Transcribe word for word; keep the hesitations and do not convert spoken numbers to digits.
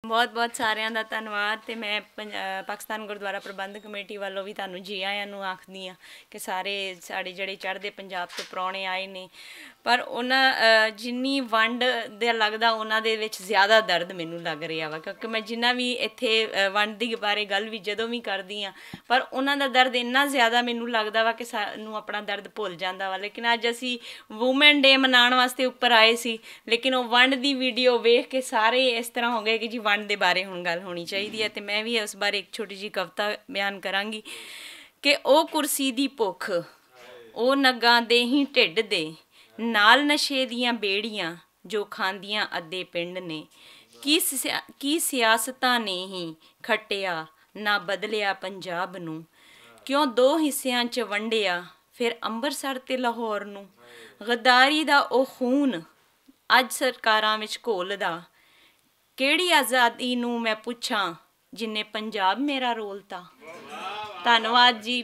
بہت بہت ساریاں دا تنواد تے میں پاکستان گردوارا پربند کمیٹی والوں وی تانوں جی آیاں نوں آکھدی آں کہ سارے ساڈے جیہڑے چڑھدے پنجاب توں پرانے آئے نے، پر انہاں جنی ونڈ دے لگدا انہاں دے وچ زیادہ درد مینوں لگ رہیا وا کیونکہ میں جنہاں وی اتھے ونڈ دی بارے گل وی جدوں وی کردی آں، پر انہاں دا درد انہاں زیادہ مینوں لگدا وا کہ سانوں اپنا درد بھول جاندا وا لیکن اج اسی وومن ڈے منان واسطے اپر آئے سی، لیکن او ونڈ دی ویڈیو ویکھ کے سارے اس طرح ہو گئے کہ جی ونڈ دے بارے ہن گل ہونی چاہیدی ہے تے میں وی اس بارے اک چھوٹی جی کوتا بیان کراں گی کہ او کرسی دی بھکھ، او نگاں دے ہی ڈھڈ دے نال نشے دیاں بیڑیاں جو کھاندیاں ادھے پنڈ نے، کی سیاستاں نے ہی کھٹیا نہ بدلیا پنجاب نوں؟ کیوں دو حصیاں چ ونڈیا؟ فیر امبرسر تے لاہور نوں غداری دا او خون اج سرکاراں وچ گھولدا۔ کیہڑی آزادی نوں میں پچھاں؟ جنہیں پنجاب میرا رول تا۔ تانواد جی۔